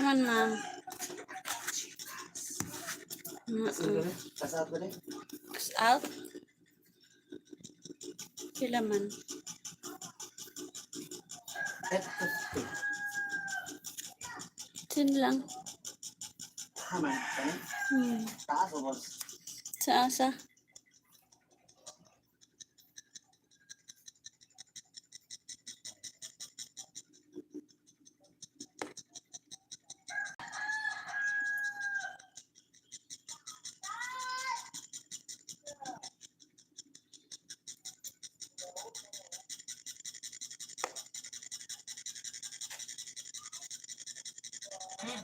Man, ma'am. Kasat ba ni? Cash out. Kila man. 850. 10 lang. Tama. Kani? Taas o boss? Sa asa? Ay,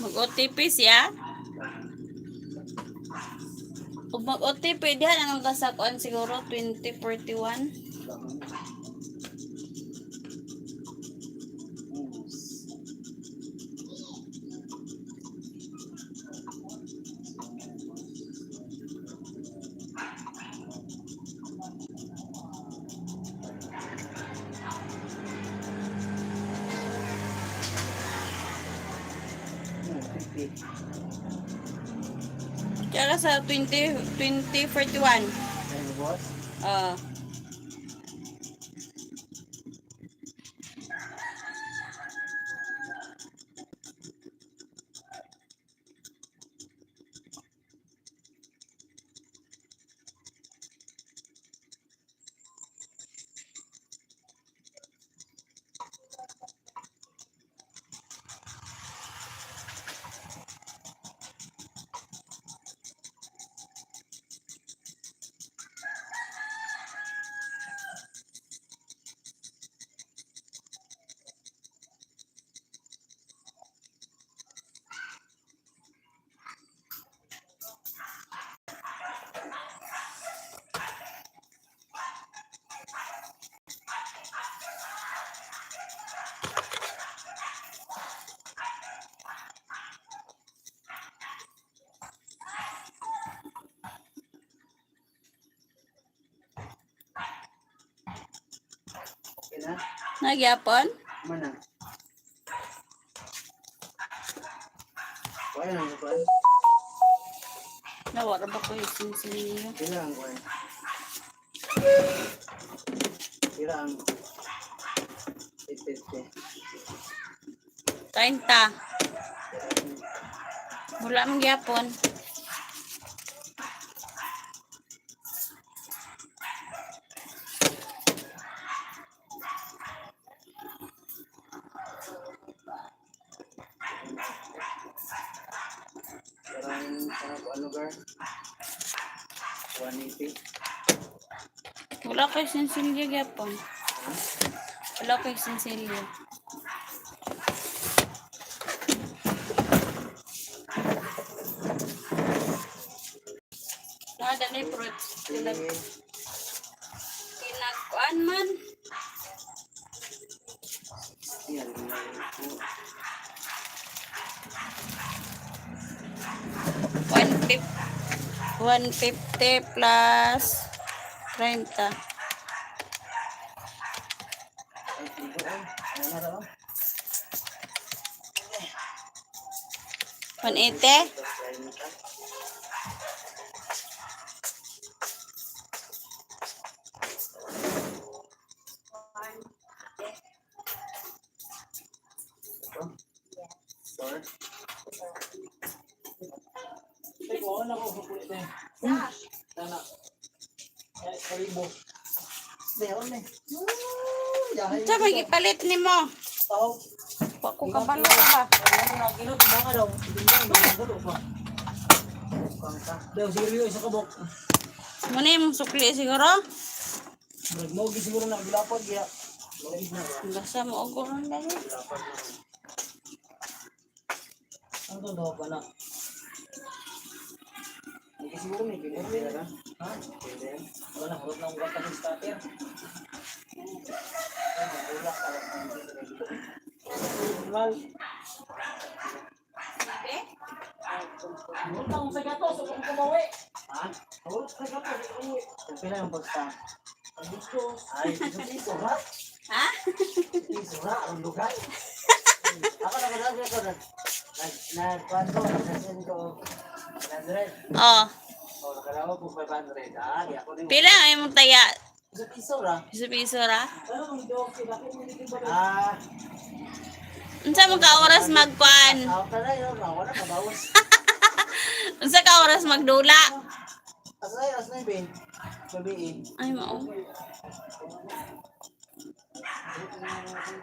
Mag-OTP siya? Ug mag-OTP diha na nang kasakuan siguro 2041. tama. 50. Kaya ka sa 20 2041. Ayun, boss. Ah. Okay na? Nagyapon? Mana? Kuha na ang kuha. Nawara ba ko yung sinsin niyo? Pila ang kuha. Pila ang 850. 30. Wala mong gyapon. Parang parang kuha lugar. 180. Wala ko yung sinsilyo gyapon. Ha? Wala ko yung sinsilyo. Nada ni fruits. Tinag Three, tinagkuan man. 60, ano na yun po. 150, 150 plus 30. Ay, tigo, ay. Ano na raw? 180? Plus 30. Ito? Four? Ay, kuha na ko kukulit eh. Sana. Ay, karibo. Meron eh. Yahay. Unsa may gipalit nimo? Tao. Wa ko kabalo ba? Ay, ano na kinot mga daw. Bindang, gulo pa. Bukang ka. Daw siguro isa ka bok. Muna imong sukli siguro. Murag mo siguro na gilapag ya. Basta mo og ron dahil. Ang doon daw ba na? Hindi siguro may pinili na. Ha? Pwede yan. Wala na, hurot na ang gata ng starter. Mal. Hurot na akong sa gato, so kung kumawi. Ha? Hurot sa gato, so kung umuwi. Pila yung pagsta? Ang gusto. Ay, piso-piso ha? Ha? Piso ha? Ang lugar. Ako na ko nag nag nagkuhan ko, nag-send ko 100. Oh, O, nakalawa ko 500. Ah, di ako din. pila ang imong taya? Piso-piso ra. Piso-piso ra. Pero kung hindi ako sila, kung hindi ba Ah, Unsa man ka oras magkuan? out na na yun. Wala, mabawas. Unsa ka oras magdula? Asa na yun, asa na yun, Ben? Gabi eh. Ay mao.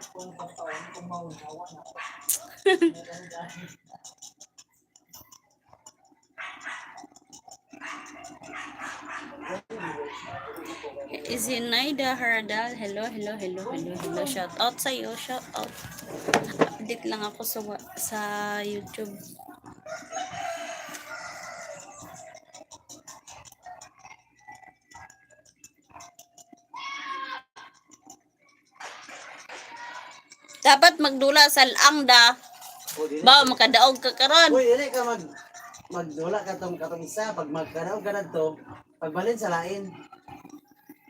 kung pagtaon, kung maunawa na. Zinaida Hardal, hello, hello, hello, hello, hello. Shout out sa iyo, shout out. Update lang ako sa sa YouTube. Dapat magdula sa laang da. O, dili. Ba makadaog ka karon. Uy, dili ka mag magdula ka tong katong isa pag magkanaw ka na to, pagbalin sa lain.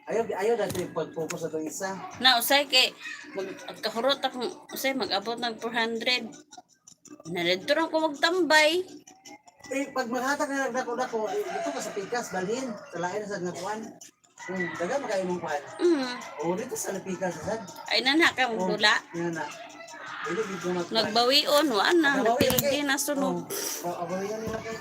Ayaw ayaw dati pag-focus sa tong isa. Na usay kay mag kahurot akong usay mag-abot ng 400. Naledto ra ko magtambay. Eh, pag maghatag na nagdako dako, eh, dito ka sa pikas, balhin, sa lain sa nakuan. Kung daga makaimong imong kuan. O dito sa pikas sad. Ay nanha ka magdula. Yan na. Dili gid ko magkuan. Nagbawion wa na, Nagbawi napildi lagi. na sunod. Oh, abawian nila kay.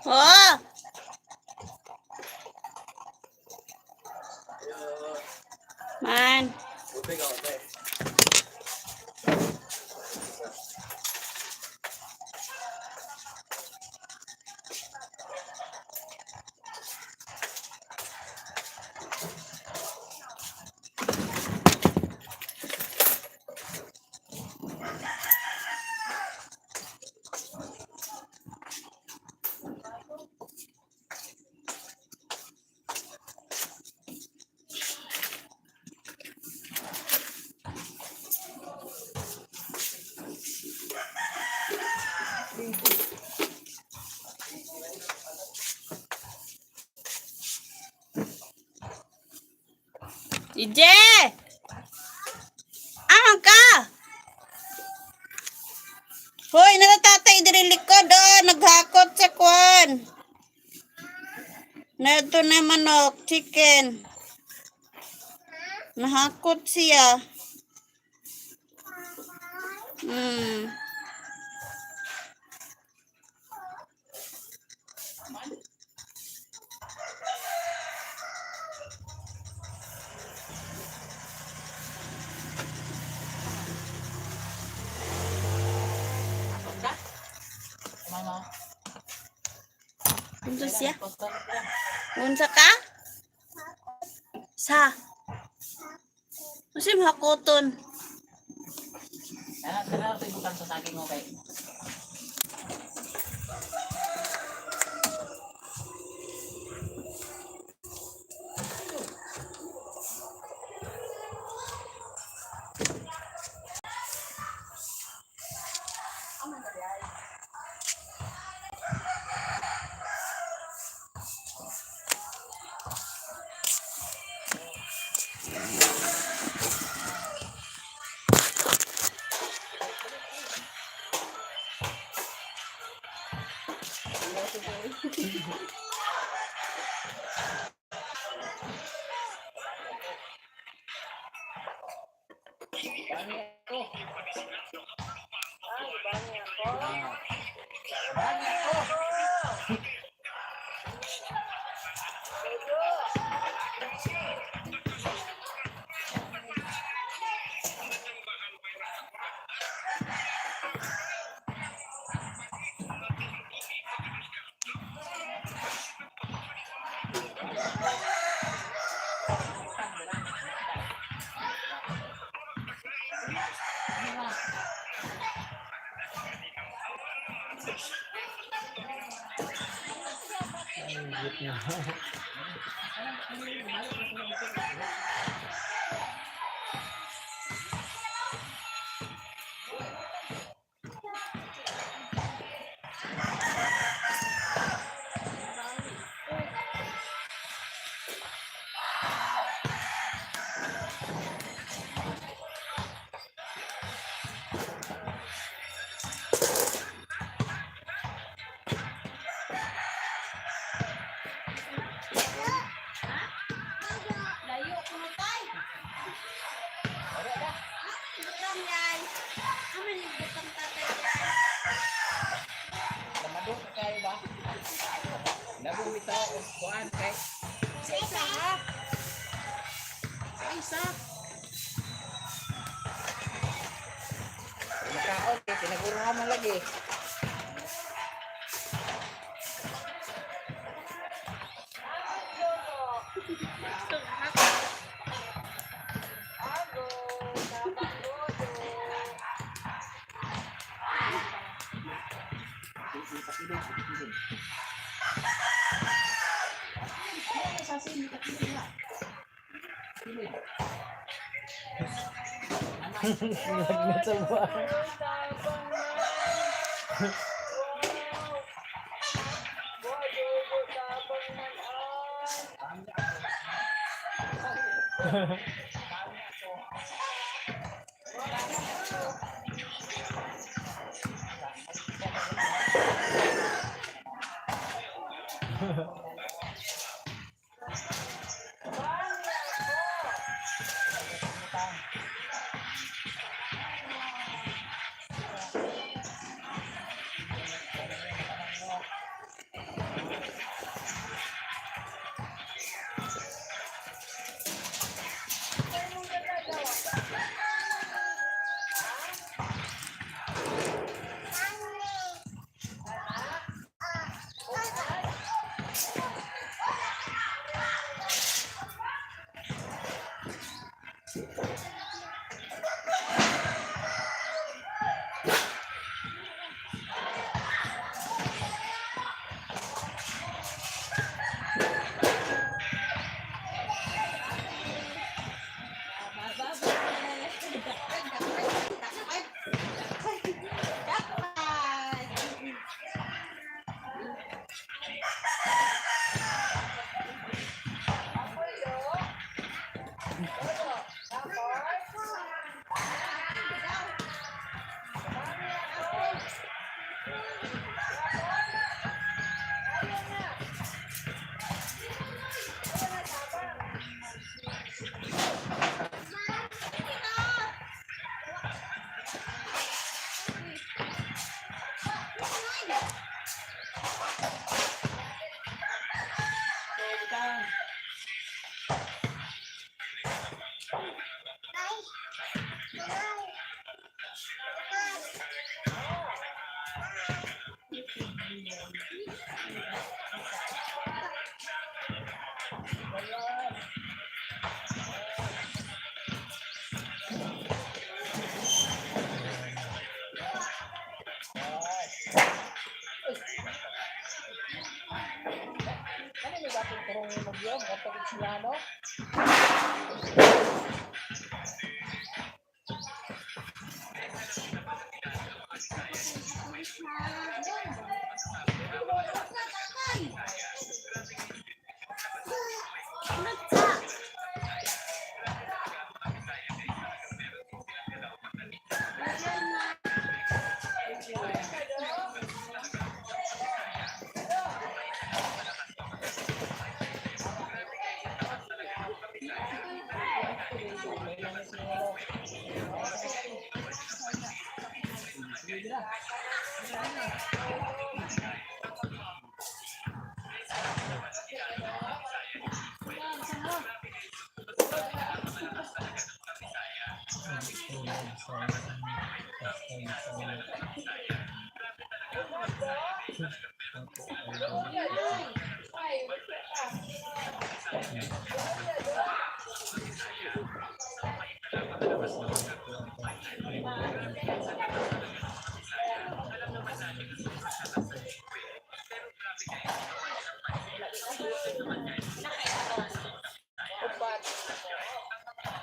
Oh! Man. Tubig ako, te. DJ! Aman ka? Hoy, natatatay diri likod oh, naghakot sa kwan. Nato na manok, chicken. Nahakot siya. Mama. Unsa siya? Unsa ka? Sa. Unsa imong hakoton? Tara, tara, ito yung sa saging, okay? Layo ko na tay. Butang yan. Aman yung butang tatay. Lamadok kayo ba? Labo bitaw o kuan kay. Sa isa ha? Sa isa. Makaon kay tinagurahan man lagi. Lagnat sa buwan. Ano may dating turong magyom? Kapag sila, no?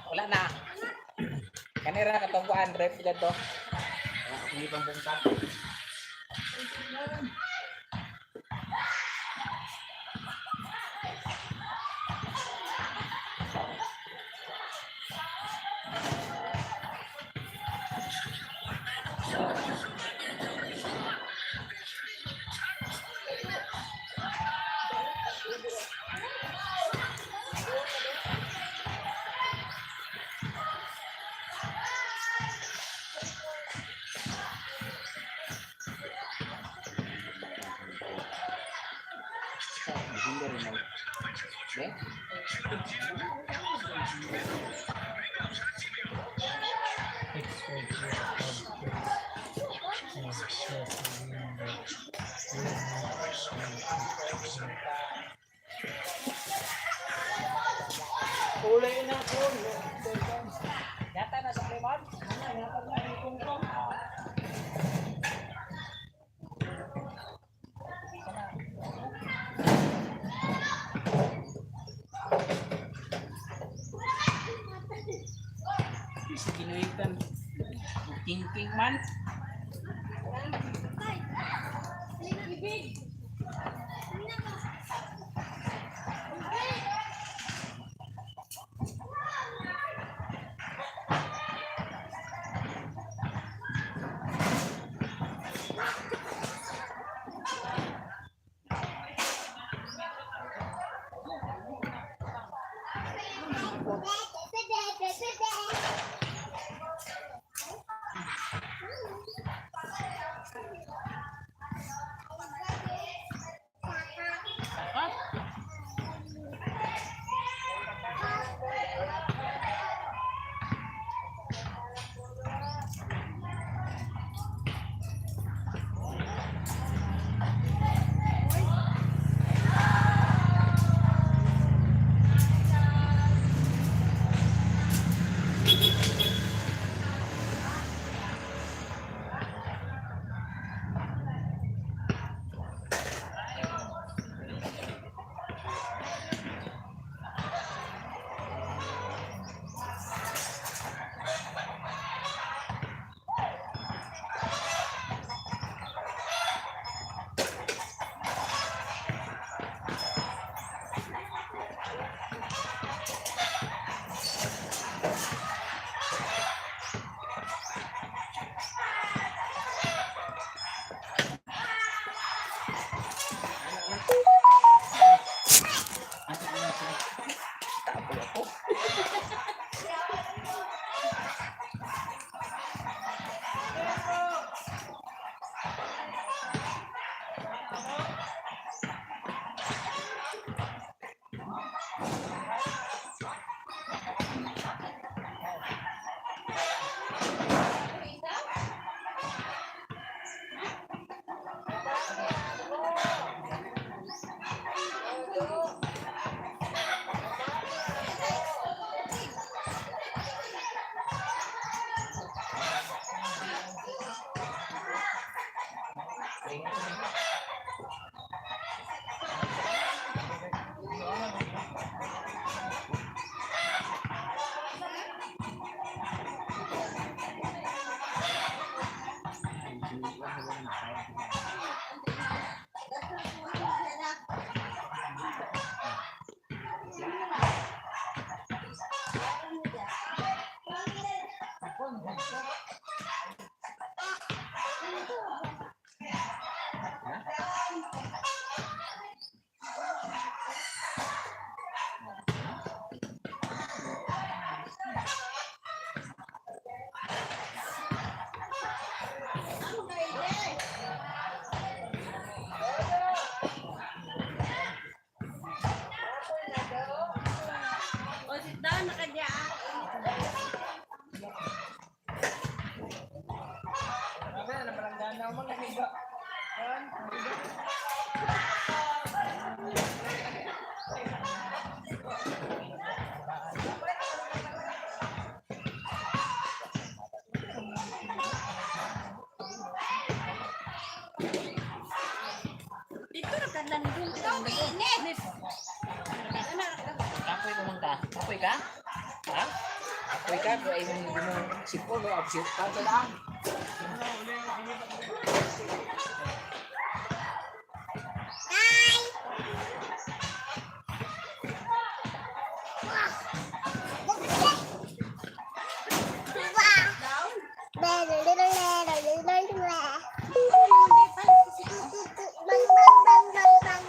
Wala na. Kanira katong kuan rep to. Hindi pang punta. Hindi rin na. Eh? Kulay na ko. Yata na sa limon. Kinuitan. King man. Dito ra ka landong. Init. Kapoy ko man ka. Kapoy ka? Ha? Kapoy ka? Kaya imong imong sipon o absent ka sa daan. Bang bang bang bang bang.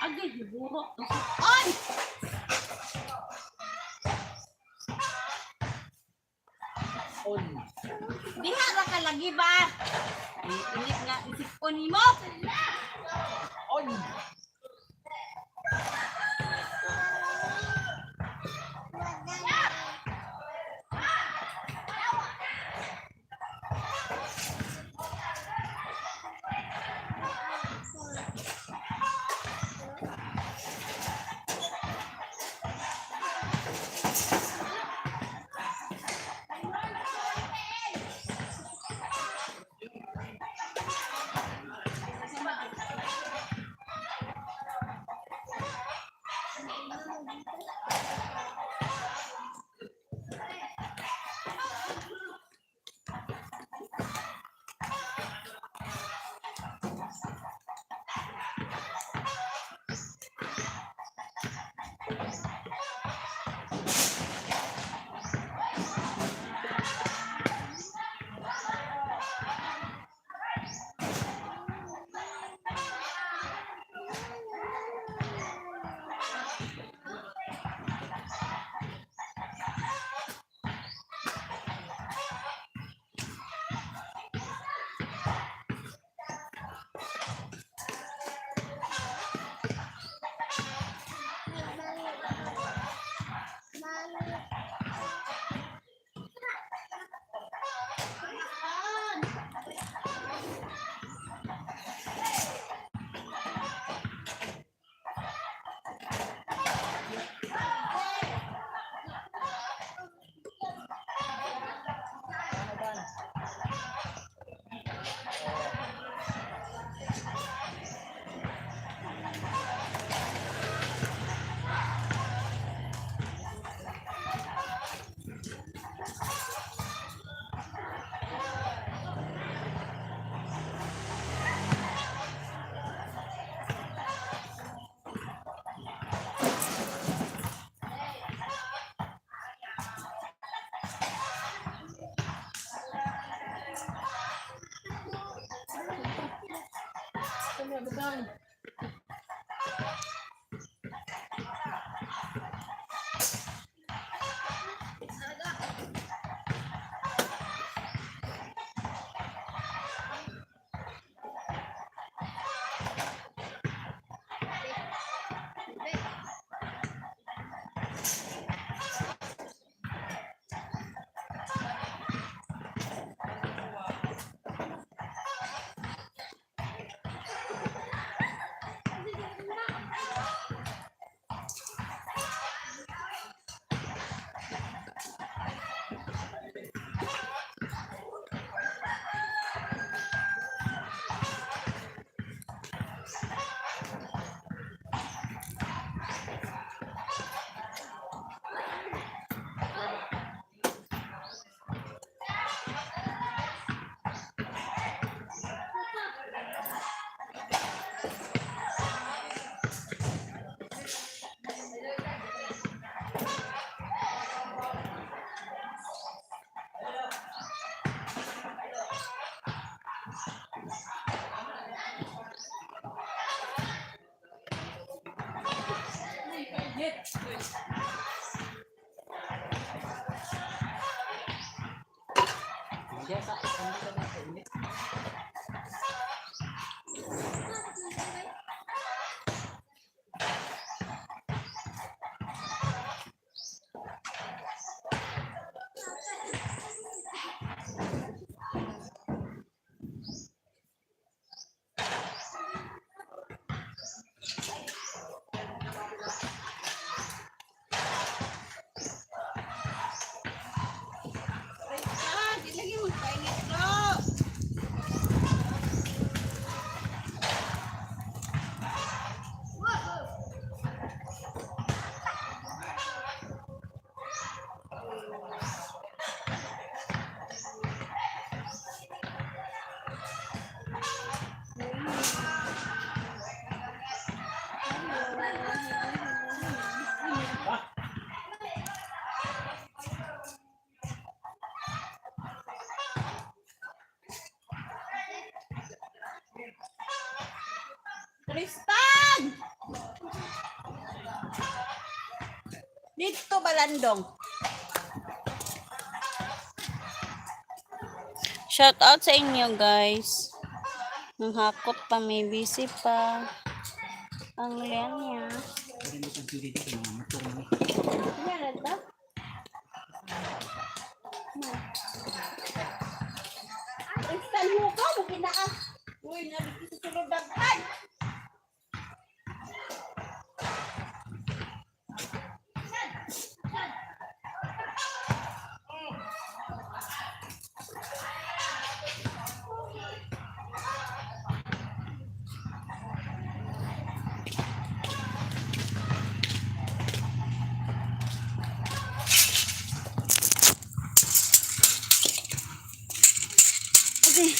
Agay, hiburo. Ay! On. Diha ra ka lagi ba? Ay, init nga isipon nimo. On. Tristan! Dito balandong. Shout out sa inyo guys. Nang hakot pa, may busy pa. Ang Lenya. Meron ba? Instant mo ka, mungkin na ah. Uy, nabigyan sa sulod daghan. Okay.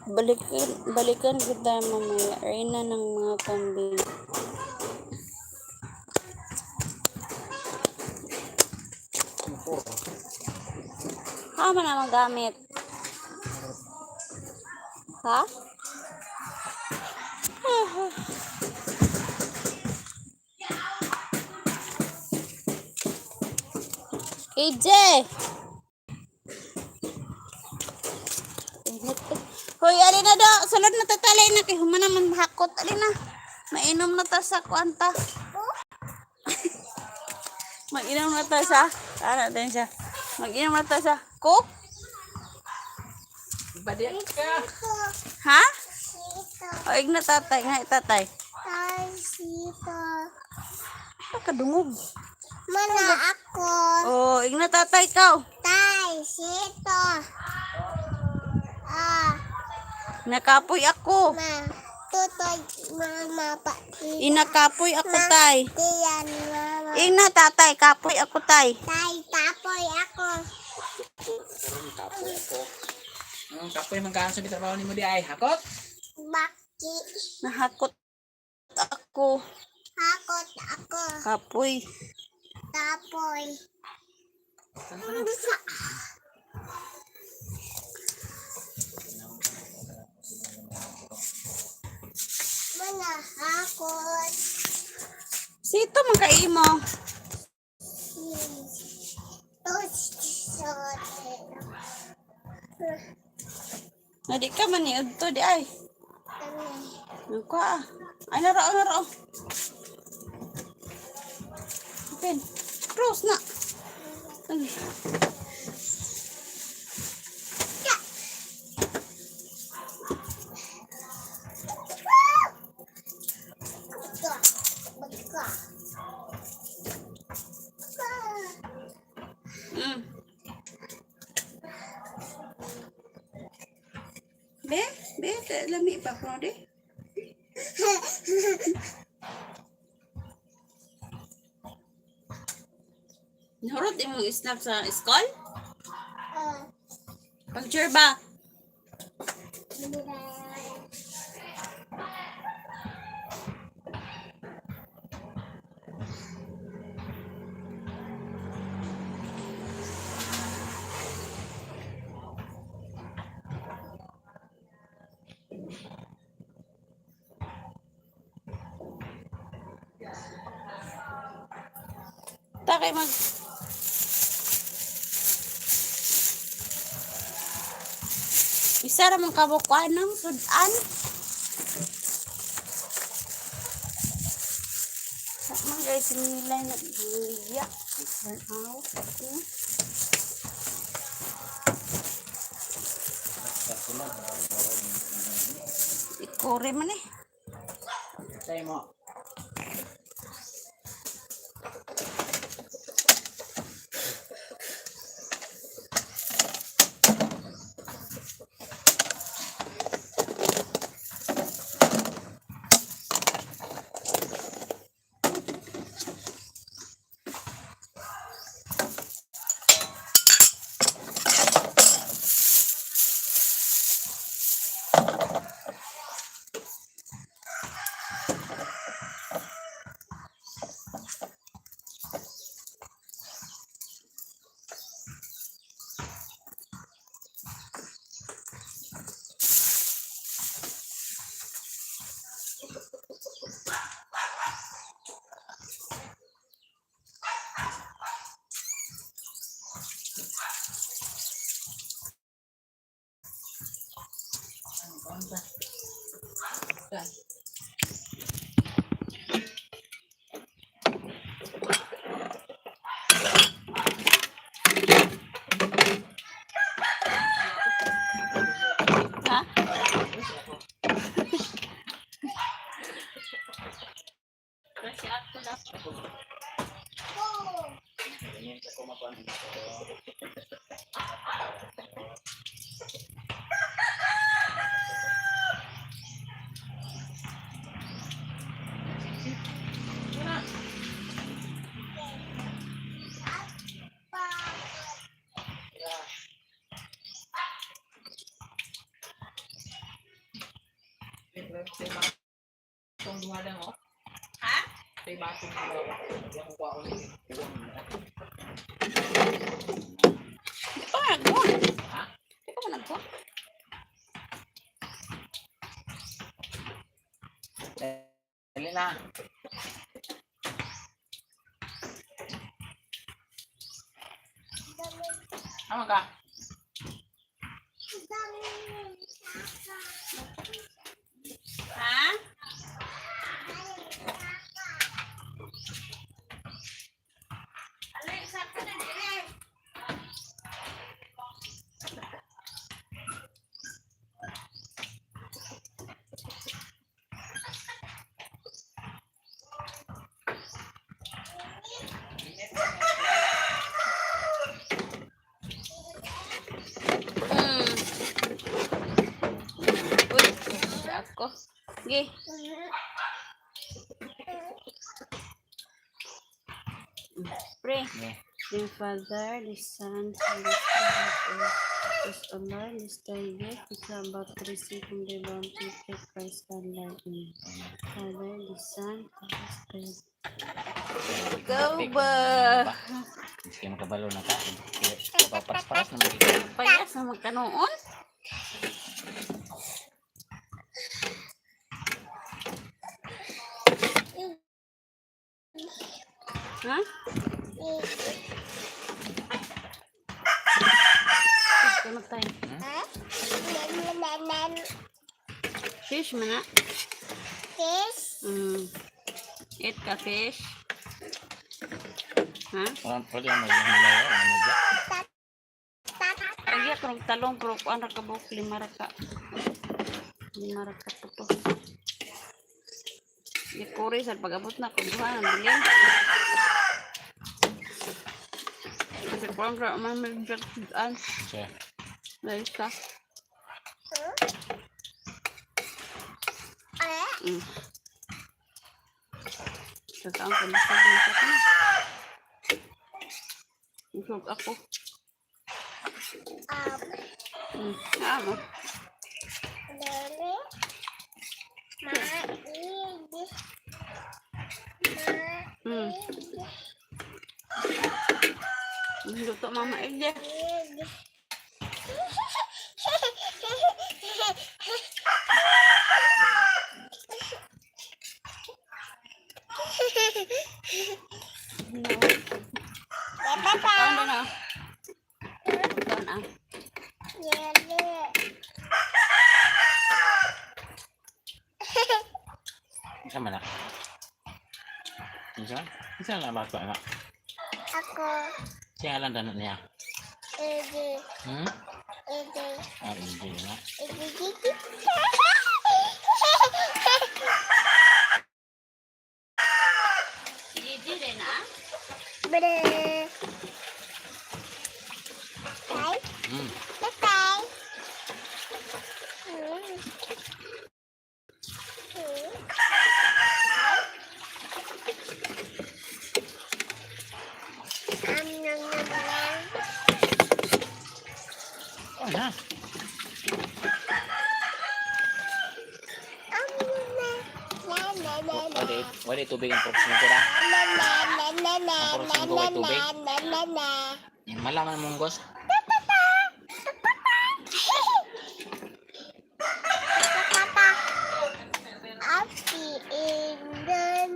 Balikan, balikan kita mamaya. Reyna ng mga kambing. Ha, man ang gamit? Ha? AJ! Init eh. Hoy, alin na do. Sulod na tatali na kay human naman hakot. Alin na. Mainom na ta sa kuanta. Mag-inom na ta sa. Ano din siya? Mag-inom na ta sa Coke? Badian ka. Ha? Sito. O, igna tatay. Nga, tatay. Tay, sito. Nakadungog. Mana ako. O, igna tatay kaw. Tay, sito. Ah, Nakapoy ako. ma. Tutoy, mama, pa. Inakapoy ako, tay. Tiyan, mama. Igna tatay, kapoy ako, tay. Tay, tapoy ako. Kapoy ako. Kapoy man kaan sa trabaho nimo di ay hakot. Baki. Nahakot ako. Hakot ako. Kapoy. Tapoy. Mana hakot. Sito man kaimo. Na di ka man niudto di ay. Nagkuha ah. Ay naro naro. Open. Close na. Ay. Be, be, lami pa ko di. Nahurot imong snack sa school? Picture ba? Ta kay mag Isa ra man kabukuan ng sudan. Sa man guys, nilay na niya. Burn out. Ikore man eh. Tay mo. Ang ta. Ta. Ha? Kasi ako lang. Ganyan sa kumakuan dito. Itong duha lang, oh. Ha? May batong duha. Hindi ako kuha ulit. Di pa nga nagkuha. Di pa nga nagkuha. Dali na. Tama ka? Ha? Uy, ako. Sige. Pray. Yeah. The Father, the Son, Holy Spirit, is Allah, this day, it's about receiving the bounty of Christ our Lord. Father, the Son, Holy Spirit. Go ba? Sige, makabalo na ka. Paparas-paras na magiging. Payas na magkanoon. Ha? Tulog tayo. Fish man na. Fish. Eat ka fish. Ha? Parang pwede ang magiging malayo. Ano ba? Agi ako ng talong pero kuan ra ka buok lima ra ka. Lima ra ka puto. Gikuri sa pag-abot na ko duha ang bilin. Kasi kuan ra man may an. Siya. Dahil ka. Sa taong ko na sa ko. Busog ako. Amo. Lele. Ma. Idi. Luto mama Ije. No. Kaon na. Kaon na. Isa man na. Isa? Isa na ba ito anak? Ako, Siya lang tanan niya. Idi, Hmm? Idi, Ah, hindi na. Idi, Idi. Gigi rin ah. Bre. Tay, tatay. Am nam nam nam. Oh, na. Am nam nam nam nam. Wala, wala tubig ang portion ko na. Na na na na na Ang na portion ko na ay tubig. na na na. Yan, malaman mong gos. Papa. Happy Indian.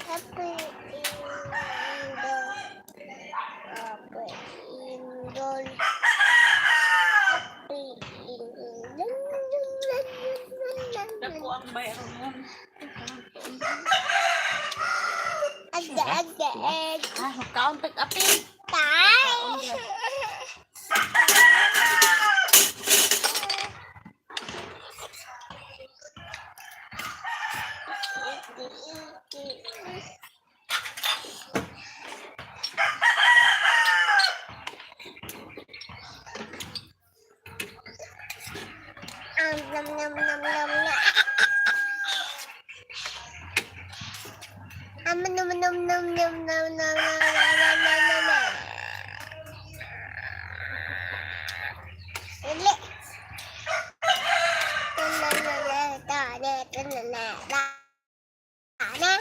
Happy Indian. Happy Indian. Happy Indian. Tambay aron mo. Aga, aga, egg. Ah, magkaon tag apil. Tay. Nom, nom, nom, nom, nom. Nom, nom, nom, nom, nom, nom, nom, nom, nom, nom, nom, nom. Uli. Na, na, na, na, na, na, na, na.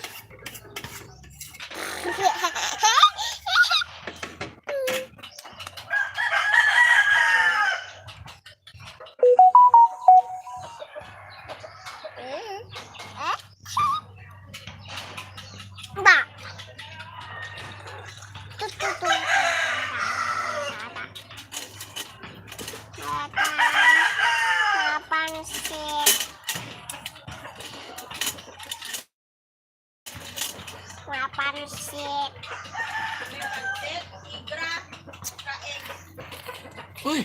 Ba. Tu, tu, tu, tu, ta, ta, ta, ta. Mapansit. Mapansit. Uy!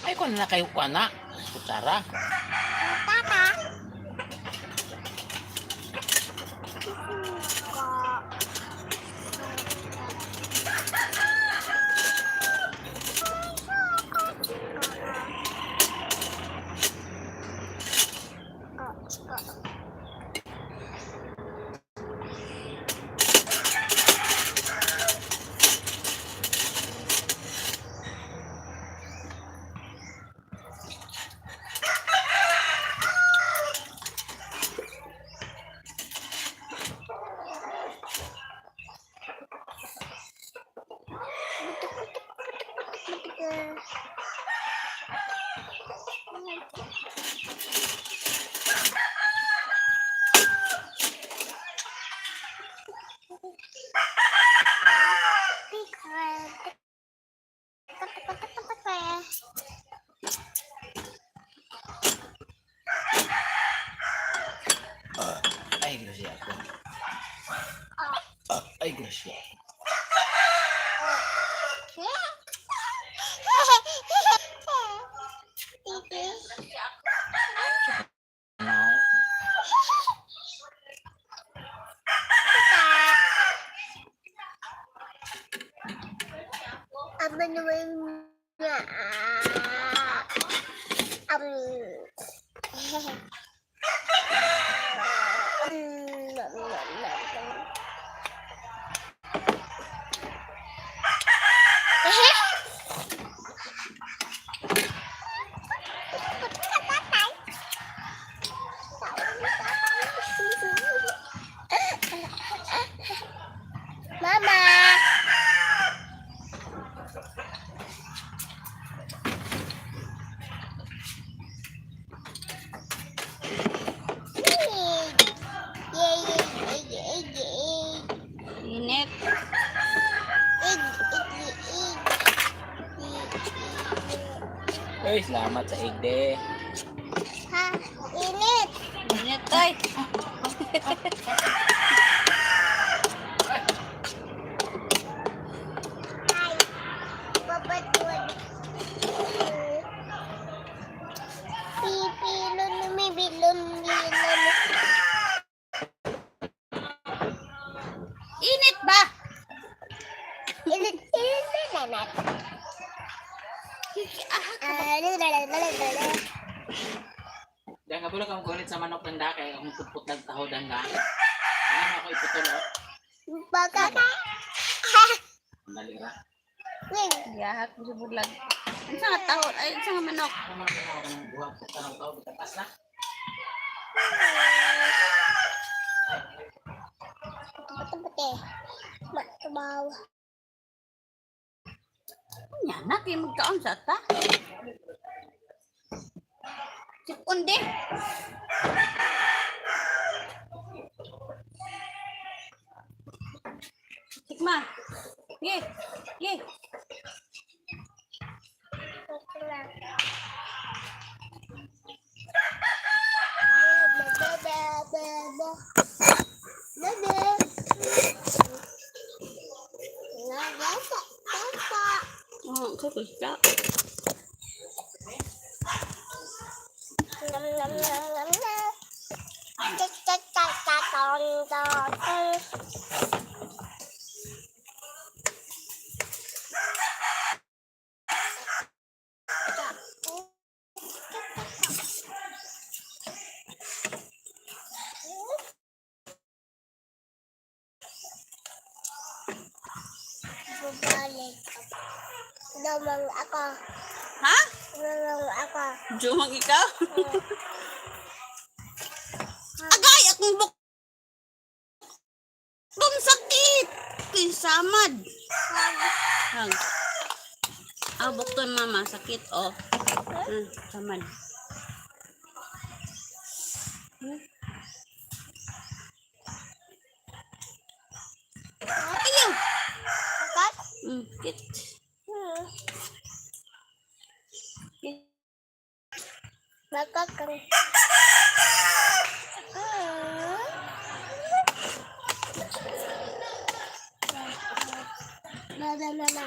Ay, kuan na kayo kuan na. Kutsara. Tata. Ay, grasya ako. Ay, grasya. No. Ama naman niya. Mama! Yay, yay, yay, yay, Init. egg, egg, egg, egg. Ay, salamat sa igde. Ha, init. Init tay. Ay, babatwad. Pipilon, lumibilon, lilon. Init ba? Init, init, init. Ah, lalalala. Dahil nga pula kang kulit sa manok ng dake, akong putput ng taho dahil nga. Ano ako iputol, oh. Baka. Ang dali ra. Wing. Gahak mo sa bulag. Unsa nga taho? Ay, unsa nga manok? Ako man ako ng buha putput ng taho, bitatas na. Puti-puti. Matubaw. Nya na kay magkaon sa ta. Sipon di. Sikma. Ye. Ye. Oh, kagusta. Nam nam nam nam nam. Cha cha cha cha ton ton ton. Bumalik ako. Lumang ako. Ha? Lumang ako. Jumang ikaw? Agay! Akong buk... Bum sakit! Kinsamad. Hag. Ah, bukton mama. Sakit, oh. Samad. Ayaw! Sakat? Kit. Kit. Makakang. Mama, mama.